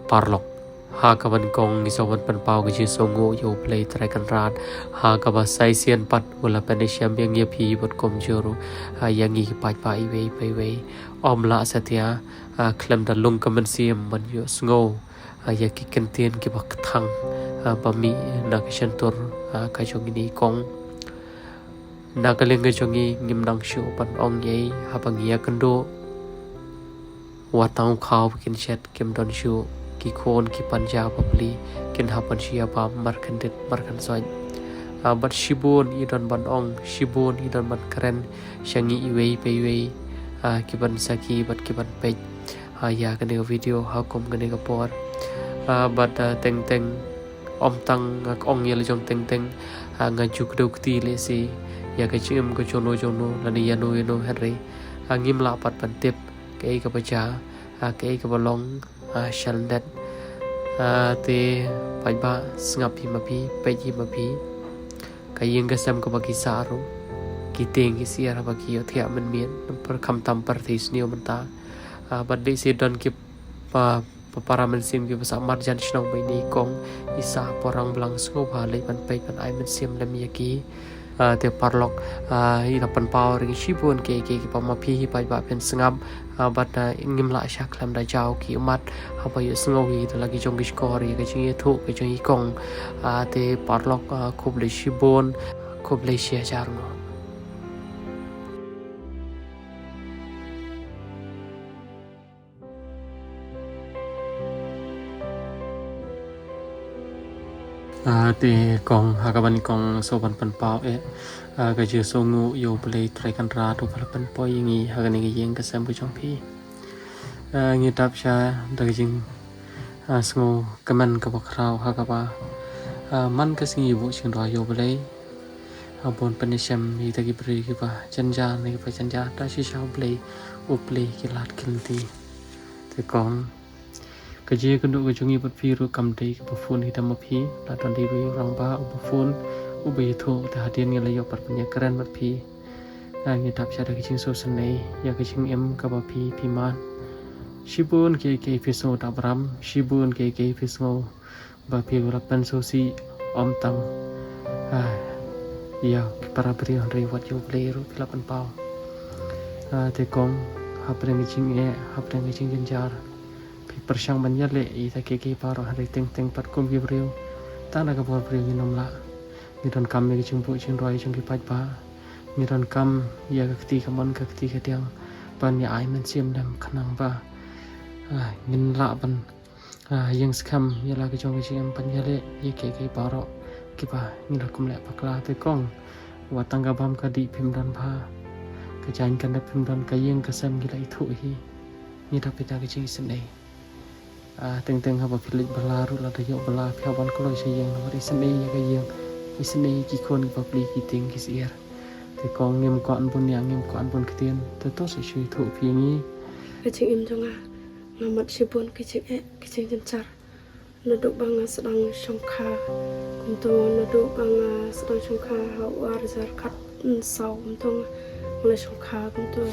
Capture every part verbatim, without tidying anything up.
Paralok, ha kaba nyngkong ngi sngewbha ban pynpaw ka jingsngewnguh ïa U Blei Trai Kynrad, ha kaba sa shisien pat u la pynshem ïa ngi ïa phi bad kumjuh ruh ha ïa ngi ki paidbah iwei pa iwei. Ym lah satia, ha, khlem da lung ka mynsiem ban ïohsngew ha ïa ki kyntien kiba kthang, ha, ba mih na ka shyntur, ha, ka jong ngi i kong. Na ka liang ka jong ngi ngim nang shuh ban ong ei haba ngi ïakynduh. Wat tang u khaw ba kin shet kim don shuh, ki khun ki panja bapli kin hap ban shu ïabam markhyndit markhynsoit. Ah, bad shibun i don ban ong, shibun i don ban kren sha ngi iwei pa iwei, ah, ki ban sakhi bad ki ban peit ha ïa kane ka video ha kum kane ka por. Ah, bad, ah, teng teng, ym tang nga ong ïa la jong teng teng, ah, nga ju kdew kti lehse ïa ka jingim ka jong no jong no lane ïa no ïa no, hynrei, ah, ngim lah pat ban tip kaei kaba jia, ah, kaei kaba long, ah, sha lyndet. Ah, te paidbah, sngap hi ma phi, peit hi ma phi. Ka ïing ka sem kaba ki sah ruh, ki tieng ki syiar haba ki ïohthiah mynmiet, namar khamtam pyrthei sniew mynta. Ah, bad lehse don ki pa, pa para mynsiem kiba sah marjan shnong ba ine i kong i sah por rang blang, sngewbha leit ban peit ban ai mynsiem lem ïa ki. Ah, te paralok, ah, i la pynpaw ring shibun kiei kiei kiba ma phi hi paidbah phin sngap, ah, bad, ah, ngim lah sha khlem da jaw ki ummat haba ïohsngew hi da la ki jong ki shkor ïa ka jingïathuh ka jong i kong. Ah, te paralok, ah, khublei shibun, khublei shihajar nguh. Ah, te kong, ha kaba nyngkong sngewbha ban pynpaw eh, ah, ka jingsngewnguh ïa U Blei Trai Kynrad uba la pynpoi ïa ngi ha kane ka ïing ka sem ka jong phi. Ah, ngi dap sha da ka jing, ah, sngewkmen kaba khraw ha kaba, ah, man ka sngi buh shynrang ïa U Blei. Ah, bun pynïashem ïa kita ki briew kiba jynjar ne kiba jynjar, da shisha U Blei, U Blei ki lad ki lynti. Te kong, ka jingïakynduh ka jong ngi bad phi ruh kam dei kaba phone hi da ma phi, la don dei ba ïoh rangbah uba phone, uba ïathuh, te hadien ngi la ïoh pat ban ïakren bad phi. Ah, ngi dap sha da ka jingsngewsynei ïa ka jingim kaba phi, phi mad. Shibun kiei kiei phi sngew da bram, shibun kiei kiei phi sngew ba phi la pynsngewsih, ym tang, ah, ïa ki para briew hynrei wat ïa U Blei ruh phi la pynpaw. Ah, te kong, hapdeng ka jingeh, hapdeng ka jingjynjar, phi pyrshang ban ïaleh ïa kita kiei kiei baroh hynrei teng teng pat kum ki briew, tang da ka bor briew ngin ym lah. Ngi donkam ïa ka jingbuh jingroi jong ki paidbah. Ngi donkam ïa ka kti kamon ka kti kadiang ban ïa ai mynsiem lem khnang ba, ah, ngin lah ban, ah, ïeng skhem ïa la ka jong ka jingim ban ïaleh ïa kiei kiei baroh kiba ngi la kum leh bakla. Te kong, wat tang ka bam ka dih phim don bha, ka jaiñ ka nep phim don, ka ïing ka sem ngi la ithuh hi. Ngi dap ïa ka jingisynei. Ah, teng teng haba phi leit bylla ruh, lada ïoh bylla phi hap ban kloi sha ïing namar isynei ïa ka ïing, isynei ïa ki khun ki bapli, ki tieng ki syiar. Te kong, ngim kwah bun ïa, ngim kwah bun ktien, te to sa shu ithuh phi ïa ngi. Ka jingim jong nga, nga mad shibun ki jingeh ki jingjynjar. Naduh ba nga sdang shongkha kumto, naduh ba nga sdang shongkha ha u ar hajar khatsaw kumto, nga la shongkha kumto.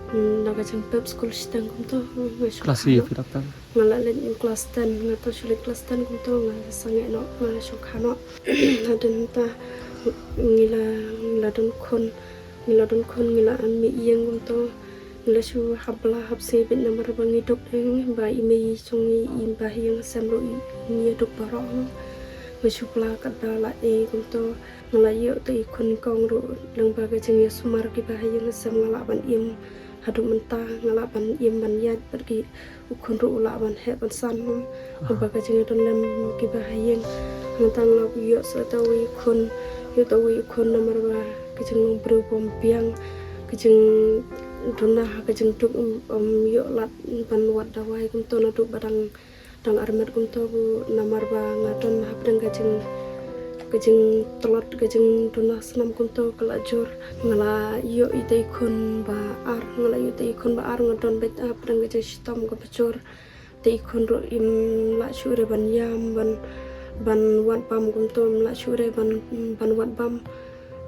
Mm, na ka jingpep skul shiteng kumto, nga shongkha. Klas ïa phi da pep? Nga la leit klas ten, nga to shu leit klas ten kumto, nga sangeh noh, nga la shongkha noh. Hadien ta ngi la, ngi la don khun, ngi la don khun, ngi la mih ïing kumto. Ngi la shu hap bylla hap sngi beit namar ba ngi duk deng ba i mei jong ngi, i ba ha ïing ha sem ruh i, ngi duk baroh. Nga shu bylla katba la ei kumto. Nga la ïoh te i khun kong ruh, lyngba ka jingïasumar kiba ha ïing ha sem nga lah ban im haduh mynta, nga lah ban im ban ïaid bad ki, u khun ruh u lah ban heh ban san, namar ba ka jingïadon lem kiba ha ïing. Hangta nga la ïoh sa uta uwei u khun, ïoh uta uwei u khun namar ba ka jinglong briew bym biang, ka jingduna ha ka jingduk, ym, ym ïoh lad ban wad dawai kumto naduh ba dang, dang armet kumto, namar ba nga don hapdeng ka jing, ka jingtlot, ka jingduna snam kumto ka la jur. Nga la ïoh ita i khun ba ar, nga la ïoh ita i khun ba ar, nga don beit hapdeng ka jingshitom kaba jur. Te i khun ruh im lah shuh re ban ïam, ban, ban wad bam kumto, im lah shuh re ban, ban wad bam.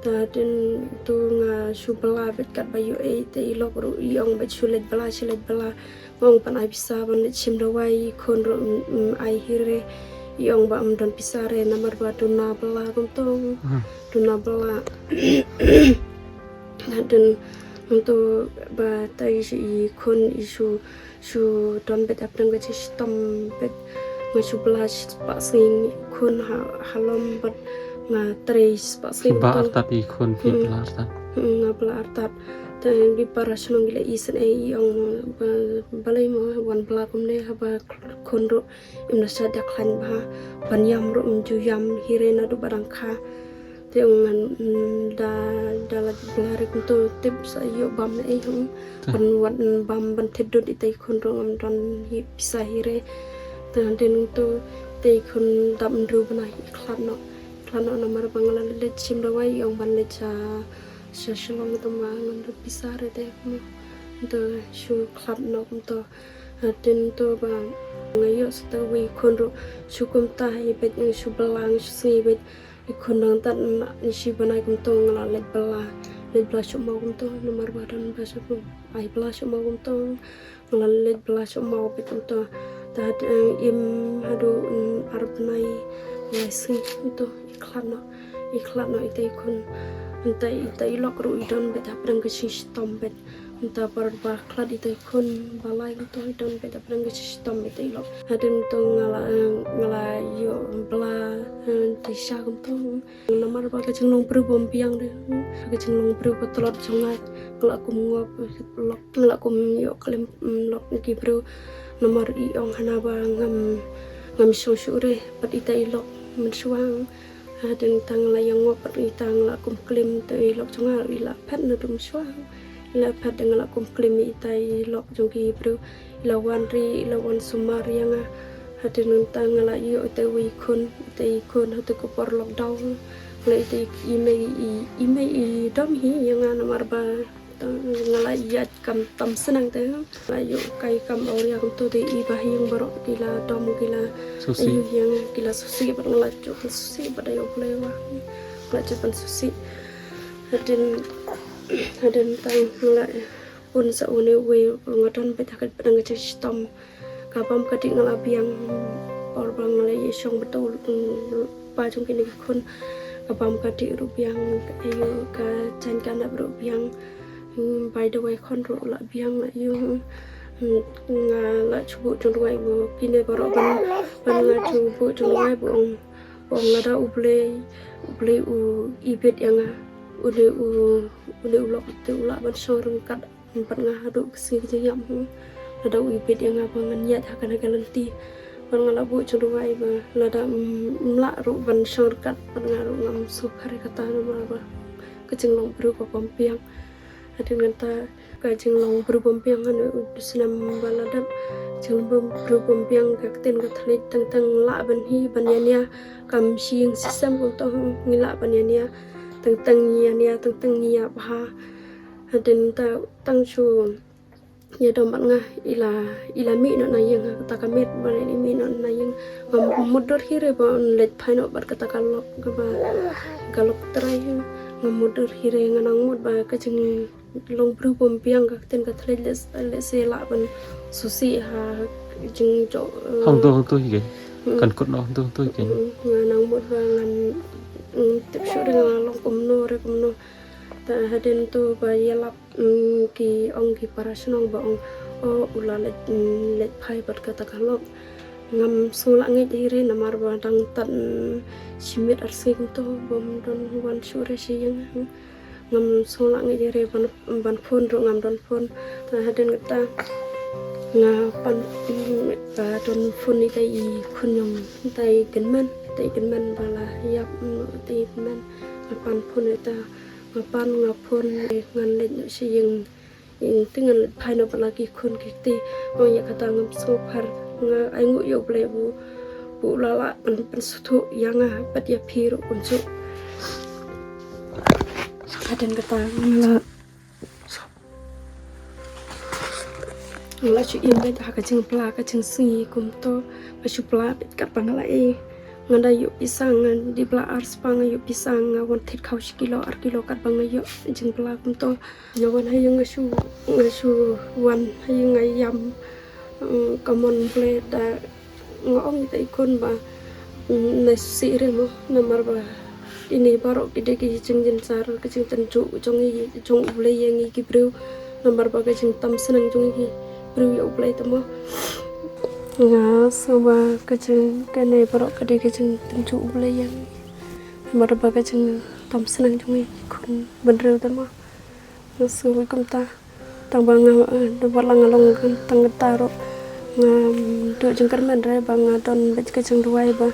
Te hadien tu nga shu bylla beit katba ïoh ei, te i lok ruh i ong beit shu leit bylla, shu leit bylla. Ong ban ai pisa ban leit shim dawai, i khun ruh, mm, mm, ai hi re. I ong ba ym don pisa re namar ba duna bylla kumto. Hmm. Duna bylla. Hadien kumto ba tai shu i khun i shu, shu don beit hapdeng ka jingshitom beit. Nga shu bylla shispah sngi i khun ha, ha lum bad nga trei shispah sngi. Ba kumto. Artat i khun phi. Hmm. Bylla artat. Hmm, nga bylla artat. Te ki para shnong ki la isynei, i ong ba, balei mo wan bylla kumne haba khun ruh im da shah da khlaiñ bha, ban ïam ruh ym ju ïam hi re naduh ba dang kha. Te ong ngan, mm, da, da la bylla re kumto tip sa ïoh bam ne ei hung. Te. Ban wat, mm, bam ban thied dud ita i khun ruh ngam don hi pisa hi re. Te hadien kumto ita i khun dap ynru bnai i khlad noh. Khlad noh namar ba nga la leit shim dawai, i ong ban leit sha, sha Shillong, te ma ngam don pisa re te mo. Te shu khlad noh kumto. Hadien to ba nga ïoh sa tawei i khun ruh shu kumta hi beit, nga shu bylla, nga shu sngi beit. I khun dang tad na shi bnai kumto nga la leit bylla, leit bylla shuh maw kumto namar ba don ba shu ai bylla shuh maw kumto. Nga la leit bylla shuh maw beit kumto. Te hadien im haduh, mm, ar bnai lai sngi kumto i khlad noh, i khlad noh ita i khun. Ynda ita i lok ruh i don beit hapdeng ka jingshitom beit. Mynta ba khlad ita i khun ba lai kumto i don beit hapdeng ka jingshitom ita i lok. Hadien to nga la, eh, nga la ïoh bylla, eh, te sha kumto. Namar ba ka jinglong briew bym biang de. Ka jinglong briew ba tlot jong nga, nga la kum ngop lok, nga la kum ïoh klim, mm, lok ki briew. Namar i ong hana ba ngam, ngam shong shuh re bad ita i lok mynshuwa. Hadien ta nga la ïa ngop bad ita nga la kum klim, te i lok jong nga i la phet naduh mynshuwa. I la phet, te nga la kum klim ita i lok jong ki briew. I la wan ri, i la wan sumar ïa nga. Hadien ta nga la ïoh ita i khun, ita i khun ha tu ka por lockdown. Nga la ita i mei, i, i mei i dom hi ïa nga namar ba nga la ïaid kam tam shnong te. Nga la ïoh kai kam awria kumto te i ba ha ïing baroh ki la dom, ki la sngewsih. Ïoh ïa nga, ki la sngewsih bad nga la ju sngewsih bad ïa U Blei wa. Nga la ju sngewsih. Hadien, hadien ta nga la pun sa une uwei, nga don beit ha ka pdeng ka jingshitom. Ka bam ka dih nga la biang, por ba nga la ïa shong bad u, mm, pa jong kine ki khun. Ka bam ka dih ruh biang, ka ïoh ka jaiñ ka nep ruh biang. Hmm, bai dawai khun ruh la biang la ïoh. Hmm, nga la ju buh jingduwai ba kine baroh ban, ban nga ju buh jingduwai ba ong, ba ong lada U Blei, U Blei u ibit ïa nga. U dei u, u dei u lok te u lah ban shong ryngkat bad nga haduh ka sngi ka jingïap, hmm. Lada u ibit ïa nga ba ngan ïaid ha kane ka lynti. Bad nga la buh jingduwai ba lada, mm, ym lah ruh ban shong ryngkat bad nga ruh ngam sngewpher ïa kata namar ba ka jinglong briew ka bym biang. Hadien kata ka jinglong briew bym biang, hane u snem ba la dep. Jinglong briew bym biang ka ktien ka thylliej, teng teng lah ban hi ban ïa nia, kam shi ïing shi sem kumto ngi lah ban ïa nia. Teng teng ngi ïa nia, teng teng ngi ïa bha. Hadien ta tang shu ïa dom bad nga, i la, i la mih noh na ïing, kata ka miet ba i mih noh na ïing. Ngam mutdur hi re ban leit phai noh bad kata ka lok kaba, ka lok trai. Ngam mutdur hi re, nga nang mut ba ka jinglong briew bym biang ka ktien ka thylliej leh, lehse lah ban sngewsih ha jingjop, eh, hangto hangto hi ke. Hmm. Kan kut noh hangto hangto hi ke. Hmm, nga nang mut ba ngan, mm, tip shuh re nga long kumno re kumno. Ta hadien to ba ïalap, mm, ki ong ki para shnong ba ong, oh, u la leit, mm, leit phai bad kata ka lok. Ngam sngew lah ngeit hi re namar ba dang tad, mm, shi miet ar sngi kumto bym don wan shuh re sha ïing. Ngam sngew lah ngeit hi re ban, ban phone ruh ngam don phone. Ta hadien kata nga pan, mm, ba don phone ita i khun jong, ita i kynmen, ita i kynmen ba la ïap, mm, ita i kynmen. Nga pan phone ita, nga pan nga phone, eh, ngan leit noh sha ïing. Ïing te ngan leit phai noh bad la ki khun ki kti. Ong ïa kata ngam sngewpher. Nga ainguh ïa U Blei ba u, ba u la lah ban, ban pynsngewthuh ïa nga bad ïa phi ruh kumjuh. Hadien kata nga la, nga la shu im beit ha ka jingbylla ka jingsngi kumto. Nga shu bylla beit katba nga la ïohi. Nga da ïoh pisa, nga dih bylla ar spah, nga ïoh pisa, nga wan thied khaw shi kilo ar kilo katba nga ïoh jingbylla kumto. Nga wan ha ïing nga shu, nga shu wan ha ïing nga ïam, Mm, ka mon Blei da nga ong ïa i khun ba, mm, na shisha re mo, namar ba ine baroh ki dei ki jingjynjar, ki jingtynjuh jong ngi, jong U Blei ïa ngi ki briew, namar ba ka jingtam sneng jong ngi ki briew ïa U Blei te mo. Nga sngew ba ka jing, kane baroh ka dei ka jingtynjuh U Blei ïa ngi, namar ba ka jingtam sneng jong ngi ki khun bynriew te mo. Nga sngew kumta. Tang ba nga, eh, da ba la nga long tang kata ruh nga, mm, duh jingkyrmen re ba nga don bad ka jingduwai ba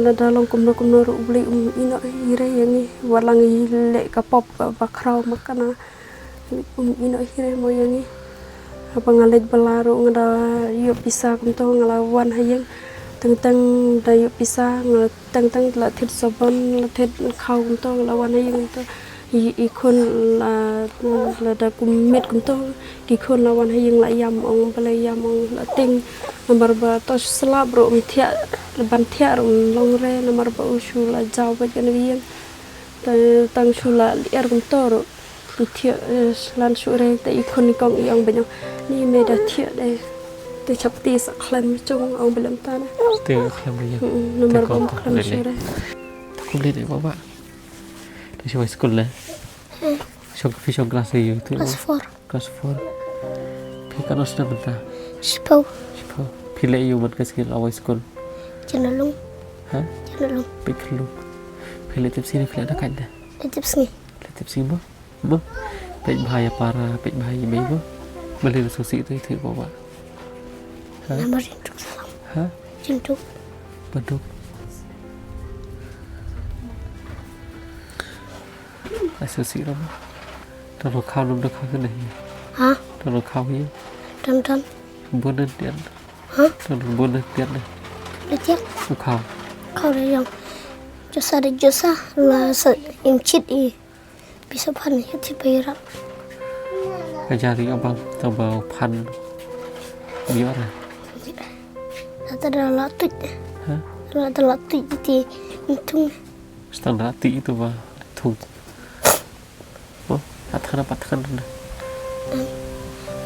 lada long kumno kumno ruh U Blei um ïehnoh hi re ïa ngi, wat la ngi leh ka pop ba, ba khraw ma kane, um ïehnoh hi re mo ïa ngi. Haba nga leit bylla ruh nga da ïoh pisa kumto nga la wan ha ïing. Teng teng da ïoh pisa nga la teng teng la thied sabon, la thied khaw kumto nga la wan ha ïing kumto. I, i khun la, la da kum miet kumto, ki khun la wan ha ïing la ïam ong, ba la ïam ong la tieng, namar ba to shu slap ruh um thiah, ban thiah ruh um long re, namar ba u shu la jaw bad kane ka ïing. Ta, tang shu la lyer kumto ruh um thiah, eh, slan shu re, te i khun i kong i ong bad ong, ni me da thiah de. Te chap ti sa khlem chung ong ba lem ta na. Te khlem re ïa. Mm, namar ba um khlem shu re. Ta kum le de ba ba. Te shu high school le. Shong, phi shong class aïu tu? Class four. Class four. Phi katno snem mynta? Shiphew. Shiphew. Phi leh aïu man ka sngi la wai skul? Jngalung. Ha? Jngalung. Peit khyllung. Phi leh tipsngi ne phi leh dakaid de? Leh tipsngi. Leh tipsngi mo? Mo? Peit bha ïa para, peit bha ïa i mei mo? Balei la sngewsih ïa i thik ba ba? Ha? Namar jingtuk salam. Ha? Jingtuk. Baduk. Ai sngewsih ruh mo. Don khaw, don khaw kane hi. Ha? Don khaw hi. Don don. Bun nan tian. Ha? Don bun nan tian ne. Tian. Khaw. Khaw de jong. Josa de josa la sa im chit i. Bisa pan hi ti pai ra. Ka jari abang taba pan. Biar. Ata da la tuj. Ha? La da la tuj ti thung. Stang da ti itu ba thung. Oh, athan apa athan na?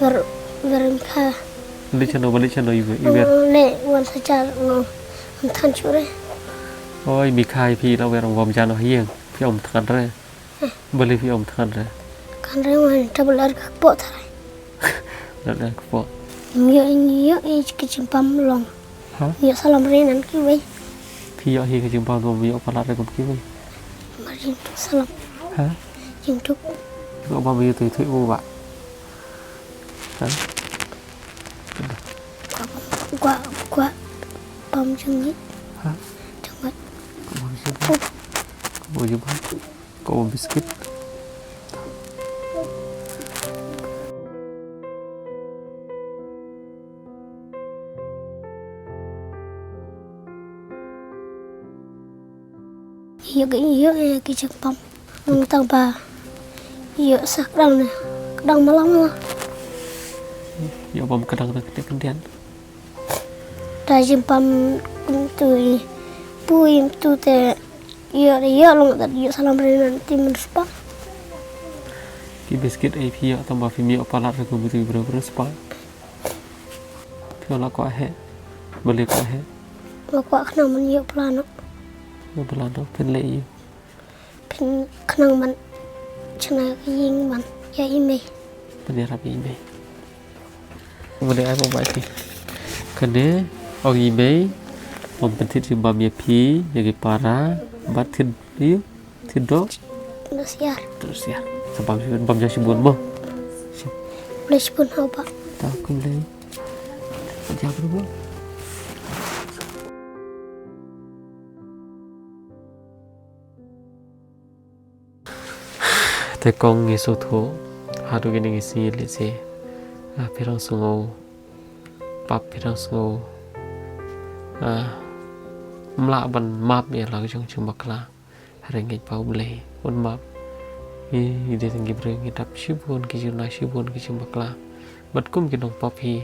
Wer, wer kha. Beli chano, beli chano iwe, iwe. Le wan sa char no. Than chure. Oi, mi khai phi la wer bom jano hieng. Phi om than re. Beli phi om than re. Kan re wan tabel ar ka po tharai. Lar ka po. Nyo nyo e ki chimpam long. Ha? Ïoh salam re nan kiwei. Phi ïoh hi ka jingpang, ïoh palat re kum kiwei. Mar jingtuk salam. Ha? Jingtuk. Ïoh bam ïoh tui tui u ba. Ha? Gua, gua bam jingit. Ha? Jingit. Bam jingit. Bam jingit. Ko biskit. Ïoh ki, ïoh ki jingpam. Nang tang ba ïoh sa kdang ne. Kdang malang malang. Ïoh bam kdang ne kdang kdang. Da jingpam tu i pu im tu te ïoh ïoh long da ïoh salam re nan ti men spa. Ki biskit ai phi ïoh tang ba phi ïoh palat re kum tu bro bro spa. Phi ïoh la ko he. Beli ko he. Ko ko khna men ïoh plan. Ïoh plan to phin le ïoh. Phin khnang ban chna ka ïing ban ïa i mei. Ban ïarap ïa i mei. Mane ai mo bai phi. Kane ong i mei. Ong pynthit i bam ïa phi ïa ki para. Bat thit ïa thit do. Terus ya. Terus ya. Sa bam bam ja shibun mo. Boleh shibun hau ba. Ta kum le. Ja bro mo. Te kong ngi sngewthuh haduh kine ki sngi lehse, ah, phi dang sngew pap, phi dang sngew, ah, ym lah ban map ïa la ka jong jingbakla. Hynrei ngeit ba U Blei un map. Ngi, ngi dei tang ki briew ngi dap shibun ki jingna, shibun ki jingbakla. Bad kum ki nongpap hi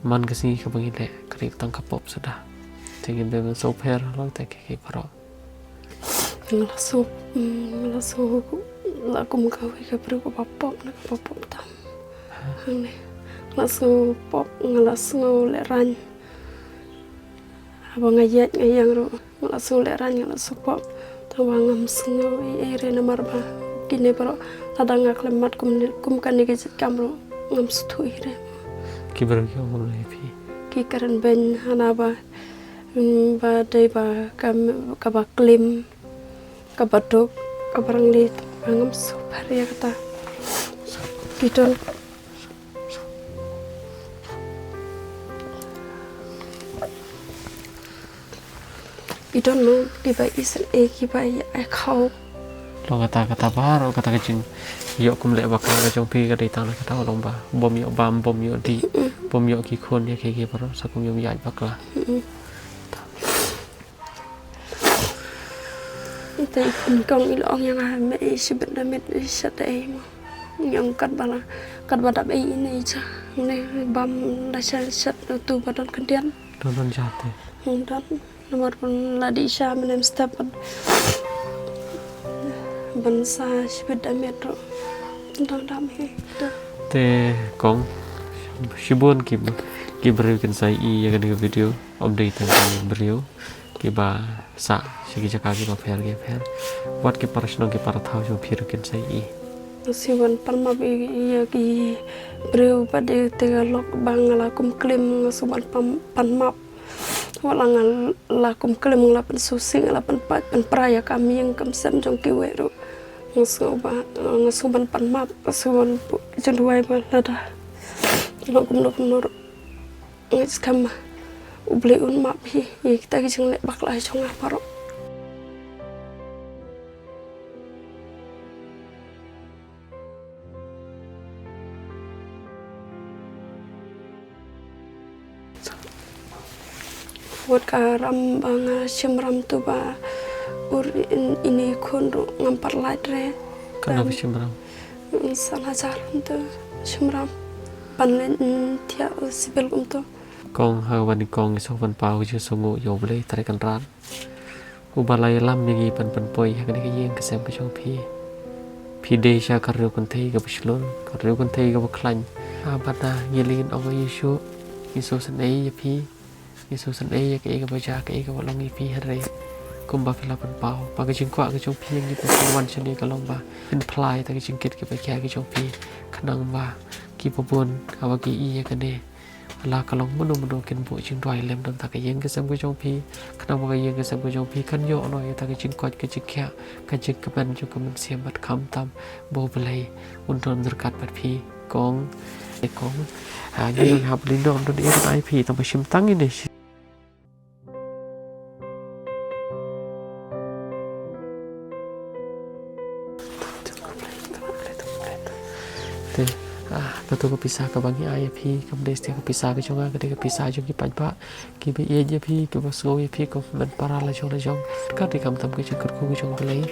man ka sngi kaba ngi leh ka dei tang ka pop suda. Te ngin dei ban sngewpher lang te ki, ki baroh. Nga la sngewpher, mm, nga la sngewpher la kum kawei ka briew kaba pop na kaba pop tam. Ha? Hangne. Nga la sngew pop, nga la sngew lehraiñ. Haba nga ïaid nga ïeng ruh, nga la sngew lehraiñ, nga la sngew pop. Tangba ngam sngew ei ei re namar ba kine baroh, lada nga khlem mad kum, kum kane ka jait kam ruh, ngam sngewthuh ei re. Ki briew ki ong kumno ïa phi? Ki kren beiñ hana ba, mm, ba dei ba ka, kaba klim, kaba duk, kaba rangli, ba ngam sngewbha ïa kata. Ki don, ki don mo kiba isynei, kiba ïa ai khaw. Long kata, kata baroh, kata ka jingïoh kum leh bakla ka jong phi ka dei tang na kata, long ba bym ïoh bam, bym ïoh dih, bym ïoh ki khun ïa ki, ki baroh sa kum ïoh ïaid bakla. Ita i khun kong i la ong ïa nga, me i shibit da met i shat ei mo. Ïa katba la, katba dap ei ine i ja. Ne bam da sha shat tu ba don khyndiat. Don, don ja te. Hmm, don. Namar ban la dih sha, me nem step ban, ban sa shibit da met ruh. Don dap ei. Te kong, shibun ki, ki briew kin sa ïohi ïa kane ka video. Ym dei tang ki briew kiba sah sha ki jaka kiba pher ki pher. Wat ki para shnong ki para thaw jong phi ruh kin sa ïohi. Nga shu ban pan map ïa ki briew ba dei te ka lok ba nga la kum klim, nga shu ban pan, pan map. Wat la nga la kum klim, nga la pynsngewsih, nga la pynpait pynpra ïa ka mieng ka mynsiem jong kiwei ruh. Nga sngew ba, nga shu ban pan map, nga shu ban buh jingduwai ba lada long kumno kumno ruh. Nga ngeit skhem ba U Blei un map hi ïa kita ki jingleh bakla jong nga baroh. Wat ka ram ba nga shim ram tu ba ur in, ine khun ruh ngam pat lait re. Kano ba shim ram? San hajar tu shim ram. Ban leit, mm, thiah civil kumtu. Kong, ha kaba nyngkong ngi sngewbha ban pynpaw ka jingsngewnguh ïa U Blei Trai Kynrad, uba la ïalam ïa ngi ban pynpoi ha kane ka ïing ka sem ka jong phi. Phi dei sha ka riew kynthei kaba shlur, ka riew kynthei kaba khlaiñ. Ha, bad ngi la ong ïa shuh, ngi sngewsynei ïa phi, ngi sngewsynei ïa kaei kaba jia, kaei kaba long ïa phi, hynrei kumba phi la pynpaw ba ka jingkwah ka jong phi ïa ngi ba phin wan shane ka long ba phin phla ïa kita ki jingkit kiba jia ki jong phi, khnang ba kiba bun haba ki ïohi ïa kane, la ka long mano mano kin buh jingduwai lem na ka bynta ka ïing ka sem ka jong phi, khnang ba ka ïing ka sem ka jong phi kan ïoh noh ïa kita ki jingkoit ki jingkhiah, ka jingkmen jong ka mynsiem bad khamtam ba U Blei un don ryngkat bad phi. Kong, eh, kong, ah, ngi don hap lino, ym don ei ei ban ai phi, tang ba shim tang ine. Te, ah, kato ka pisa kaba ngi ai ïa phi kam dei satia ka pisa ka jong nga, ka dei ka pisa jong ki paidbah kiba ïeit ïa phi, kiba sngew ïa phi kum u hynmen para la jong la jong. Ka dei khamtam ka jingkyrkhu ka jong U Blei.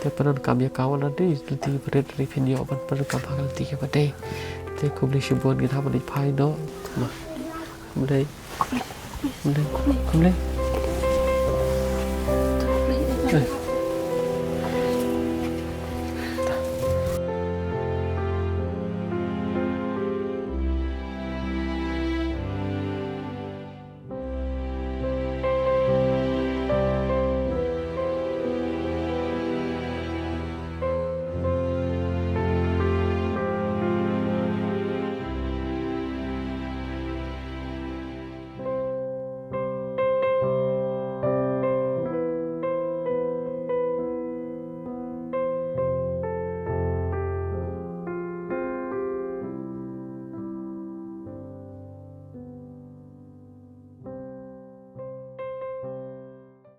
Te pyndonkam ïa ka, wat la dei lynti ba rit, hynrei phin ïoh ban pyndonkam ha ka lynti kaba dei. Te khublei shibun, ngin hap ban leit phai noh. Khublei. Khublei. Khublei. Eh.